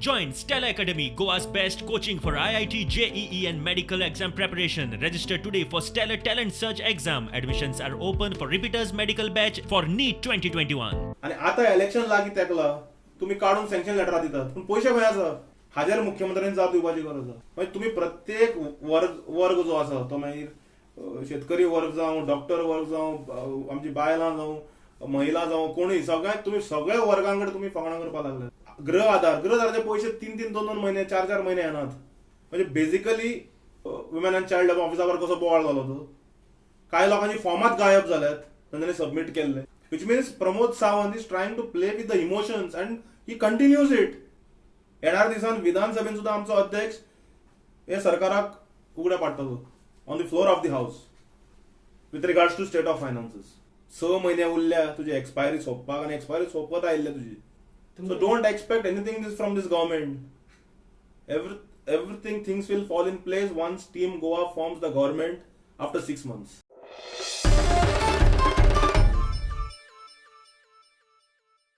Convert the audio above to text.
Join Stellar Academy, Goa's best coaching for IIT, JEE and medical exam preparation. Register today for Stellar Talent Search exam. Admissions are open for repeaters medical batch for NEET 2021. आनी आतां election लागीं तेंकला, तुमी काडून sanction लेटरां दितात, पूण पयशे खंय आसा हाजेर मुख्यमंत्र्यांनी जाप दिवपाची गरज आसा. मागीर तुमी प्रत्येक वर्ग जो आसा तो मागीर शेतकरी वर्ग जावं, डॉक्टर वर्ग जावं, आमची बायलां जावं, महिला जावं, कोणूय, सगळ्या तुमी सगळ्या वर्गां कडेन तुमी फकाणां करपाक लागले. गृह आधार, गृह आधाराचे पयशे 3-3, 2-2 म्हयने, 4-4 म्हयने येनात. म्हणजे बेजिकली वुमेन अँड चायल्ड ऑफिसावर कसो बोवाळ जालो तो, कांय लोकांची फॉर्मात गायब जाल्यात तांणी सबमीट केल्ले, which means Pramod Sawant is trying to play with the emotions and he continues it. येणार दिसान विधानसभेन सुद्दां आमचो अध्यक्ष हे सरकाराक उगडे पाडटलो on the floor of the house with regards to state of finances. 6 म्हयने उरल्या तुजी एक्सपायरी सोंपपाक आनी एक्सपायरी सोंपत आयिल्ले तुजी. So don't expect anything from this government. Everything things will fall in place once Team Goa forms the government after 6 months.